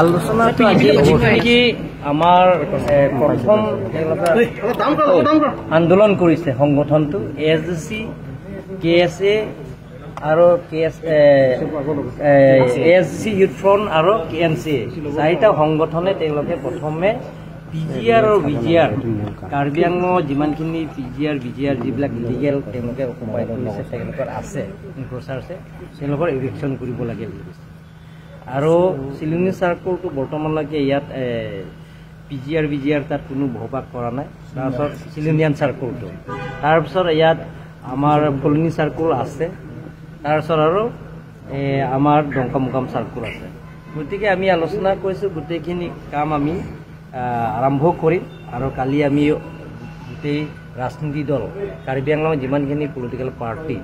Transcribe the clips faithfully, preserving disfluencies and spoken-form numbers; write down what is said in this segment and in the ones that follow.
আলোচনাটো আজি যিটো নেকি আমাৰ এ, প্ৰথম তেওঁলোকে আন্দোলন কৰিছে সংগঠনটো এ S D C, K S A আৰু K S A A S D C youth front আৰু কে এন চি এ চাৰিটা সংগঠনে তেওঁলোকে প্ৰথমে পি জি আৰ আৰু বি জি আৰ, কাৰ্বি আংলঙত যিমানখিনি পি জি আৰ বি জি আৰ যিবিলাক ইলিগেল তেওঁলোকে অকুপাই কৰিছে, তেওঁলোকৰ আছে, ইনক্ৰচাৰ আছে, তেওঁলোকৰ ইভিকশ্যন কৰিব লাগে বুলি কৈছে। আৰু চিলনী চাৰ্কলটো বৰ্তমানলৈকে ইয়াত পি জি আৰ বি জি আৰ তাত কোনো বসবাস কৰা নাই। তাৰপিছত চিলনীয়ান চাৰ্কলটো, তাৰপিছত ইয়াত আমাৰ ফুলনি চাৰ্কল আছে, তাৰপিছত আৰু এ, আমাৰ ডংকামুকাম চাৰ্কল আছে। গতিকে আমি আলোচনা কৰিছোঁ, গোটেইখিনি কাম আমি আহ, আৰম্ভ কৰিম। আৰু কালি আমি গোটেই ৰাজনীতি দল, কাৰ্বি আংলং যিমানখিনি পলিটিকেল পাৰ্টি,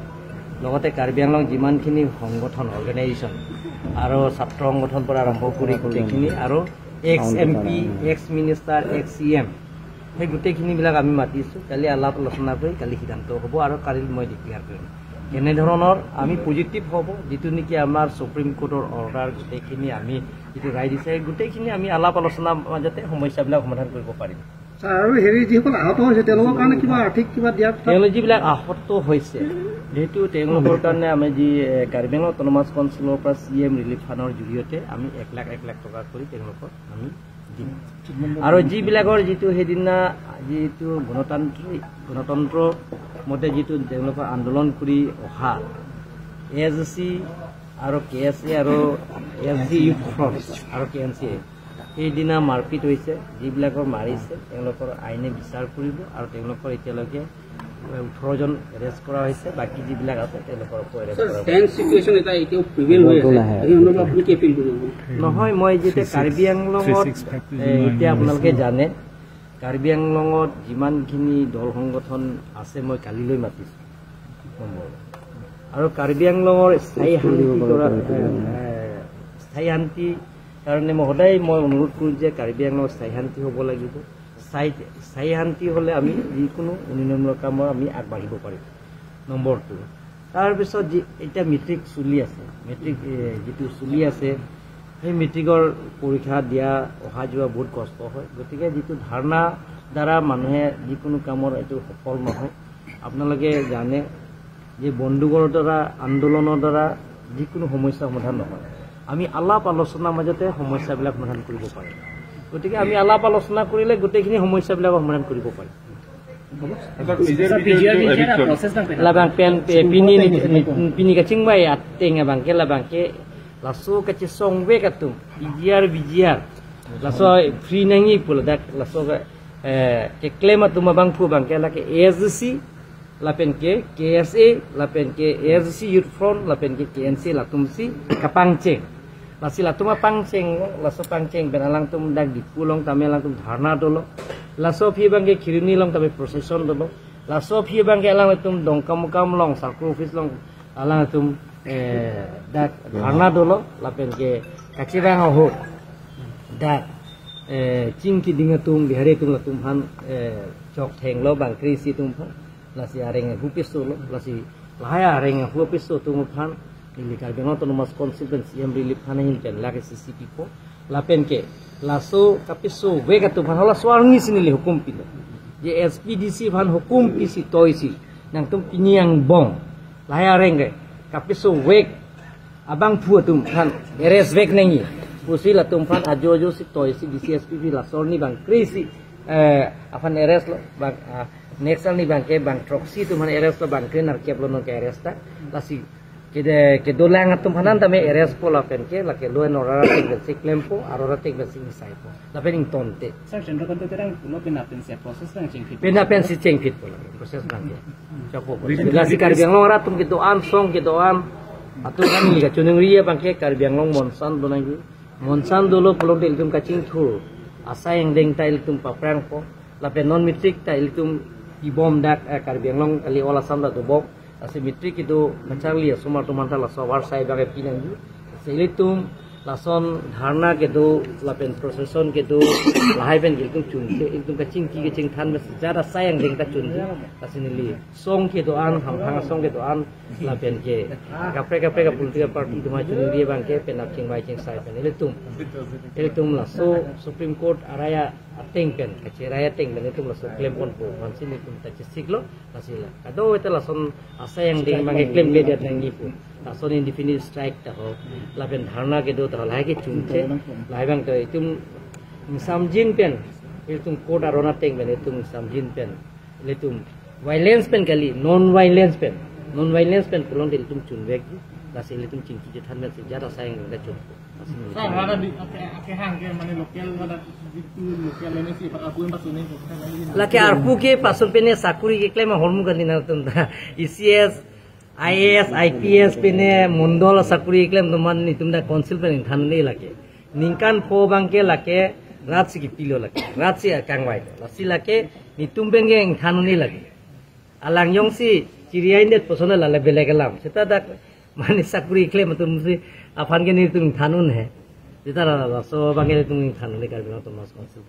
লগতে কাৰ্বি আংলং যিমানখিনি সংগঠন, অৰ্গেনাইজেশ্যন আৰু ছাত্ৰ সংগঠনৰ পৰা আৰম্ভ কৰি গোটেইখিনি আৰু ex M P, ex minister, ex C M, সেই গোটেইখিনিবিলাক আমি মাতিছোঁ। কালি আলাপ আলোচনা কৰি কালি সিদ্ধান্ত হ'ব আৰু কালি মই ডিক্লেয়াৰ কৰিম কেনেধৰণৰ আমি পজিটিভ হ'ব, যিটো নেকি আমাৰ ছুপ্ৰিম কোৰ্টৰ অৰ্ডাৰ গোটেইখিনি আমি যিটো ৰায় দিছে, গোটেইখিনি আমি আলাপ আলোচনাৰ মাজতে সমস্যাবিলাক সমাধান কৰিব পাৰিম। ছাৰ, আৰু হেৰি, যিসকল আহত হৈছে তেওঁলোকৰ কাৰণে কিবা আৰ্থিক কিবা দিয়া কথা? তেওঁলোক যিবিলাক আহত হৈছে, যিহেতু তেওঁলোকৰ কাৰণে আমি যি এ, কাৰ্বি আংলং অট'নমাছ কাউন্সিলৰ পৰা চি এম ৰিলিফ ফাণ্ডৰ জৰিয়তে আমি এক লাখ এক লাখ টকা কৰি তেওঁলোকক আমি দিম। আৰু যিবিলাকৰ যিটো সেইদিনা যিটো গণতান্ত্ৰিক গণতন্ত্ৰ মতে যিটো তেওঁলোকৰ আন্দোলন কৰি অহা এ এছ ডি চি আৰু কে এছ এ আৰু এ এছ ডি ইউথ ফ্ৰণ্ট আৰু কে এন চি এ, সেইদিনা মাৰপিট হৈছে, যিবিলাকৰ মাৰিছে তেওঁলোকৰ আইনে বিচাৰ কৰিব আৰু তেওঁলোকৰ এতিয়ালৈকে ওঠৰ জন এৰেষ্ট কৰা হৈছে, বাকী যিবিলাক আছে তেওঁলোকৰ আকৌ এৰেষ্ট কৰা হ'ব। ছেন্স চিটুৱেশ্যন এটা এতিয়াও প্ৰিভেইল হৈ আছে, এই সন্দৰ্ভত আপুনি কি এপিল কৰিব? নহয়, মই যেতিয়া কাৰ্বি আংলঙত এ, এতিয়া আপোনালোকে জানে, কাৰ্বি আংলঙত যিমানখিনি দল সংগঠন আছে মই কালিলৈ মাতিছোঁ নম্বৰ। আৰু কাৰ্বি আংলঙৰ স্থায়ী শান্তি কৰা, এ, এ, স্থায়ী শান্তি কাৰণে মই সদায় মই অনুৰোধ কৰোঁ যে কাৰ্বি আংলঙৰ স্থায়ী শান্তি হ'ব লাগিব। স্থায়ী, স্থায়ী শান্তি হ'লে আমি যিকোনো উন্নয়নমূলক কামত আমি আগবাঢ়িব পাৰিম। নম্বৰ টু, তাৰপিছত যি এতিয়া মেট্ৰিক চলি আছে, মেট্ৰিক এ, যিটো চলি আছে, সেই মেট্ৰিকৰ পৰীক্ষা দিয়া অহা যোৱা বহুত কষ্ট হয়। গতিকে যিটো ধৰ্ণা দ্বাৰা মানুহে যিকোনো কামৰ এইটো সফল নহয়। আপোনালোকে জানে যে বন্দুকৰ দ্বাৰা, আন্দোলনৰ দ্বাৰা যিকোনো সমস্যা সমাধান নহয়। আমি আলাপ আলোচনাৰ মাজতে সমস্যাবিলাক সমাধান কৰিব পাৰিম। গতিকে আমি আলাপ আলোচনা কৰিলে গোটেইখিনি সমস্যাবিলাক সমাধান কৰিব পাৰিম। Labang pen, eh, pini ni, ni, pini kachingvai ateng abang ke labang ke laso kachesongvek atum P G R, V G R. Laso free nangji pu ladak laso ke, eh, keklem atum abangphu abang ke lake A S D C, lapen ke K S A, lapen ke A S D C Youth Front, lapen ke K N C latum si kapangcheng. Lasi latum apangcheng, laso pangcheng pen alangtum dak Diphu along tame alangtum dharna dolo. Laso aphi abang ke Kheroni along tame procession dolo. Laso aphi abang ke alangtum Dongkamukam along, circle office along alangtum, eh, dak dharna dolo, lapen ke kachevang ahut dak, eh, ching keding atum, Bihari atum latum aphan, eh, chokthenglo bangkresi atum aphan. Lasi areng ahu pesolo, lasi lahai areng ahu peso atum aphan neli Karbi Anglong Autonomous Council pen C M Relief Fund ahin pen lake C C pipo. Lapen ke laso kapesovek atum aphan hala so arni si neli hukum pilo. Je S P D C aphan hukum pisi toisi nangtum pini angbong lahai areng ke kapesovek abangphu atum aphan arrest vek nangji pusi latum aphan ajo ajo si toisi D C S P pi laso arni bangkresi, eh, aphan arrest lo, bang, ah, next arni abang ke bangthroksi atum aphan arrest lo, bangkre nerkep lo non ke arrest ta. Lasi kede, kedolang atum aphan tame arrest po lapen ke lake law and order atheng pensi klempo, aro atheng pensi ingsaipo. Lapen ingtonte. Sir, Chandrakanta Terang pulo penap pensi process nangchengphit. Penap pensi chengphit pulo, process abang ke. Chokpo pulo. Lasi Karbi Anglong arat atum kedo-an, song kedo-an atum kan neli kachiningri abang ke Karbi Anglong monsan do nangji. Monsan dolo pulote ilitum kachingthur. Asai angdeng ta ilitum paprangpo. Lapen non matric ta ilitum ibom dak, eh, Karbi Anglong kali, all Assam ta dobom. Lasi matric kedo kacharli asomar atum aphan ta laso avarsai abang ke pi nangji. Lasi ilitum Lason dharna kedo, lapen procession kedo, lahai pen ke ilitum chunche, ilitum kachingki kachingthan mes jat asai angdeng ta chunche, lasi neli song kedo-an, hamphang asong kedo-an, lapen ke kaprek kaprek a political party atum chunri abang ke penap chingvai chingsai pen ilitum, ilitum laso Supreme Court araya ateng pen, kacherai ateng pen ilitum laso klem ponpo, mansi ilitum ta chesiklo, lasi la. Kado ita lason asai angdeng abang ke klemkle det nangji pu. Lason indefinite strike ta ho, lapen dharna kedo ta ho, lahai ke chunche, lahai abang ta itum ingsamjin pen, itum court aron ateng pen, itum ingsamjin pen, itum violence pen kali, non violence pen, non violence pen pulote itum chunvek, lasi itum chingki chethan pen si jat asai angdeng ta chun. Sir, ada di, oke, oke, hang ke, mane local, ada di tu local ini sih, Pak Abu yang pas ini, kan, ini. Lake arpu ke pasun pene sakuri keklem ahormu kali nangtum ta. E C S, I A S, I P S pene mondol sakuri keklem atum an itum ta council pen ingthan un-e lake. Ningkan pho abang ke lake rat si kipilo lake. Rat si akangvai. Lasi lake itum pen ke ingthan un-e lake. Alang jongsi chiri-ai det puson la le belek alam. Seta dak mane sakuri keklem atum si aphan ke nelitum ingthan un-e. Seta la laso abang ke nelitum ingthan un-e Karbi Anglong Autonomous Council.